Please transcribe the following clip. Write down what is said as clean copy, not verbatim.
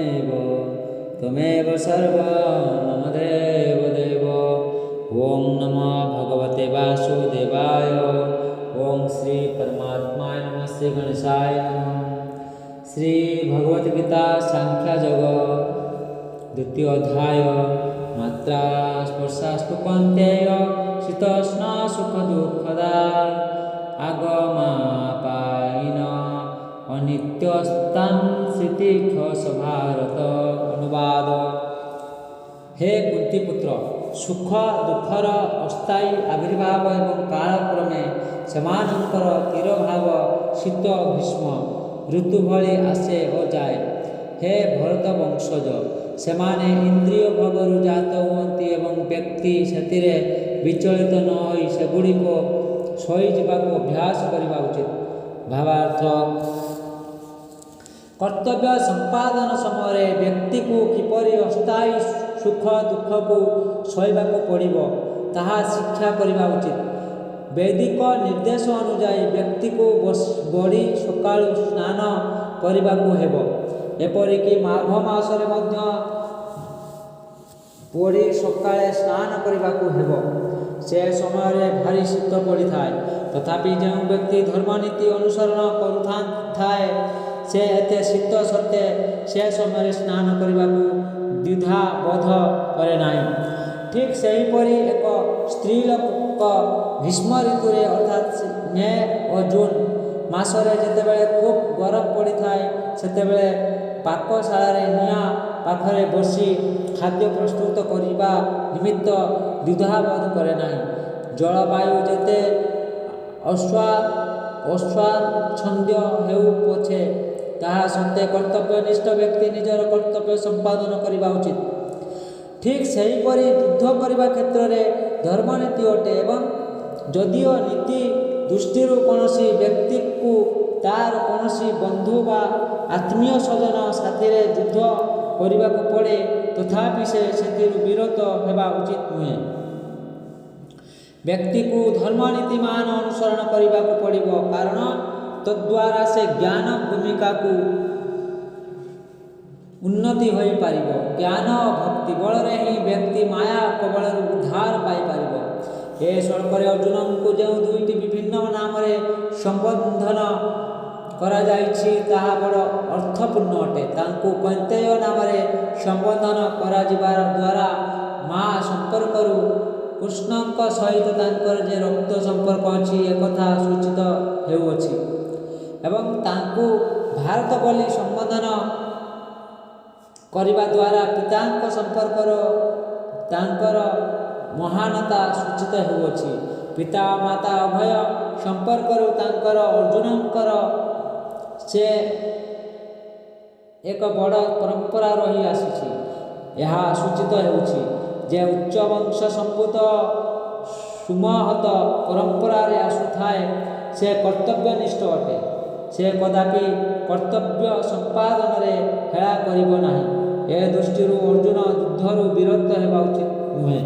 ତ୍ୱମେବ ତ୍ୱମେବ ସର୍ବଂ ମମ ଦେବ ଦେବ। ଓଁ ନମଃ ଭଗବତେ ବାସୁଦେବାୟ। ଓଁ ଶ୍ରୀ ପରମାତ୍ମାୟ ନମଃ। ଶ୍ରୀ ଗଣେଶାୟ ନମଃ। ଶ୍ରୀ ଭଗବତ ଗୀତା ସାଂଖ୍ୟ ଯୋଗ ଦ୍ୱିତୀୟ ଅଧ୍ୟାୟ। ମାତ୍ରା ସ୍ପର୍ଶାସ୍ତୁ କୌନ୍ତେୟ ଶୀତୋଷ୍ଣ ସୁଖ ଦୁଃଖଦା ଆଗମାପାୟିନ ଅନିତ୍ୟସ୍ତାନ୍ ସ୍ଥିତିକ୍ଷସ ଭାରତ। ଅନୁବାଦ: ହେ କୁନ୍ତୀପୁତ୍ର, ସୁଖ ଦୁଃଖର ଅସ୍ଥାୟୀ ଆବିର୍ଭାବ ଏବଂ କାଳକ୍ରମେ ସେମାନଙ୍କର ତିରୋଭାବ ଶୀତ ଗ୍ରୀଷ୍ମ ଋତୁ ଭଳି ଆସେ ଓ ଯାଏ। ହେ ଭରତ ବଂଶଜ, ସେମାନେ ଇନ୍ଦ୍ରିୟ ଭୋଗରୁ ଜାତ ହୁଅନ୍ତି ଏବଂ ବ୍ୟକ୍ତି ସେଥିରେ ବିଚଳିତ ନ ହୋଇ ସେଗୁଡ଼ିକୁ ସହିଯିବାକୁ ଅଭ୍ୟାସ କରିବା ଉଚିତ। ଭାବାର୍ଥ: କର୍ତ୍ତବ୍ୟ ସମ୍ପାଦନ ସମୟରେ ବ୍ୟକ୍ତିକୁ କିପରି ଅସ୍ଥାୟୀ ସୁଖ ଦୁଃଖକୁ ସହିବାକୁ ପଡ଼ିବ, ତାହା ଶିକ୍ଷା କରିବା ଉଚିତ। ବୈଦିକ ନିର୍ଦ୍ଦେଶ ଅନୁଯାୟୀ ବ୍ୟକ୍ତିକୁ ବଡ଼ି ସକାଳୁ ସ୍ନାନ କରିବାକୁ ହେବ। ଏପରିକି ମାଘ ମାସରେ ମଧ୍ୟ ବଡ଼ି ସକାଳେ ସ୍ନାନ କରିବାକୁ ହେବ। ସେ ସମୟରେ ଭାରି ଶୀତ ପଡ଼ିଥାଏ। ତଥାପି ଯେଉଁ ବ୍ୟକ୍ତି ଧର୍ମନୀତି ଅନୁସରଣ କରୁଥାଏ, ସେ ଏତେ ଶୀତ ସତ୍ତ୍ୱେ ସେ ସମୟରେ ସ୍ନାନ କରିବାକୁ ଦ୍ୱିଧାବୋଧ କରେ ନାହିଁ। ଠିକ୍ ସେହିପରି ଏକ ସ୍ତ୍ରୀଲୋକ ଗ୍ରୀଷ୍ମ ଋତୁରେ, ଅର୍ଥାତ୍ ମେ ଓ ଜୁନ୍ ମାସରେ ଯେତେବେଳେ ଖୁବ୍ ଗରମ ପଡ଼ିଥାଏ, ସେତେବେଳେ ପାକଶାଳାରେ ନିଆଁ ପାଖରେ ବସି ଖାଦ୍ୟ ପ୍ରସ୍ତୁତ କରିବା ନିମିତ୍ତ ଦ୍ୱିଧାବୋଧ କରେ ନାହିଁ। ଜଳବାୟୁ ଯେତେ ଅସ୍ୱାଚ୍ଛନ୍ଦ୍ୟ ହେଉ ପଛେ, ତାହା ସତ୍ତ୍ୱେ କର୍ତ୍ତବ୍ୟନିଷ୍ଠ ବ୍ୟକ୍ତି ନିଜର କର୍ତ୍ତବ୍ୟ ସମ୍ପାଦନ କରିବା ଉଚିତ। ଠିକ୍ ସେହିପରି ଯୁଦ୍ଧ କରିବା କ୍ଷେତ୍ରରେ ଧର୍ମନୀତି ଅଟେ ଏବଂ ଯଦିଓ ନୀତି ଦୃଷ୍ଟିରୁ କୌଣସି ବ୍ୟକ୍ତିକୁ ତାର କୌଣସି ବନ୍ଧୁ ବା ଆତ୍ମୀୟସ୍ୱଜନ ସାଥିରେ ଯୁଦ୍ଧ କରିବାକୁ ପଡ଼େ, ତଥାପି ସେ ସେଥିରୁ ବିରତ ହେବା ଉଚିତ ନୁହେଁ। ବ୍ୟକ୍ତିକୁ ଧର୍ମନୀତିମାନ ଅନୁସରଣ କରିବାକୁ ପଡ଼ିବ, କାରଣ ତଦ୍ଦ୍ୱାରା ସେ ଜ୍ଞାନ ଭୂମିକାକୁ ଉନ୍ନତି ହୋଇପାରିବ। ଜ୍ଞାନ ଓ ଭକ୍ତି ବଳରେ ହିଁ ବ୍ୟକ୍ତି ମାୟା କବଳରୁ ଉଦ୍ଧାର ପାଇପାରିବ। ଏ ଶ୍ଳୋକରେ ଅର୍ଜୁନଙ୍କୁ ଯେଉଁ ଦୁଇଟି ବିଭିନ୍ନ ନାମରେ ସମ୍ବୋଧନ କରାଯାଇଛି, ତାହା ବଡ଼ ଅର୍ଥପୂର୍ଣ୍ଣ ଅଟେ। ତାଙ୍କୁ କୌନ୍ତେୟ ନାମରେ ସମ୍ବୋଧନ କରାଯିବା ଦ୍ୱାରା ମା ସମ୍ପର୍କରୁ କୃଷ୍ଣଙ୍କ ସହିତ ତାଙ୍କର ଯେ ରକ୍ତ ସମ୍ପର୍କ ଅଛି, ଏକଥା ସୂଚିତ ହେଉଅଛି ଏବଂ ତାଙ୍କୁ ଭାରତ ବୋଲି ସମ୍ବୋଧନ କରିବା ଦ୍ୱାରା ପିତାଙ୍କ ସମ୍ପର୍କର ତାଙ୍କର ମହାନତା ସୂଚିତ ହେଉଅଛି। ପିତା ଓ ମାତା ଉଭୟ ସମ୍ପର୍କରୁ ତାଙ୍କର ଅର୍ଜୁନଙ୍କର ସେ ଏକ ବଡ଼ ପରମ୍ପରା ରହି ଆସିଛି, ଏହା ସୂଚିତ ହେଉଛି। ଯେ ଉଚ୍ଚ ବଂଶ ସମ୍ଭୂତ ସୁମହତ ପରମ୍ପରାରେ ଆସୁଥାଏ, ସେ କର୍ତ୍ତବ୍ୟନିଷ୍ଠ ଅଟେ। ସେ କଦାପି କର୍ତ୍ତବ୍ୟ ସମ୍ପାଦନରେ ହେଳା କରିବ ନାହିଁ। ଏ ଦୃଷ୍ଟିରୁ ଅର୍ଜୁନ ଯୁଦ୍ଧରୁ ବିରତ ହେବା ଉଚିତ ନୁହେଁ।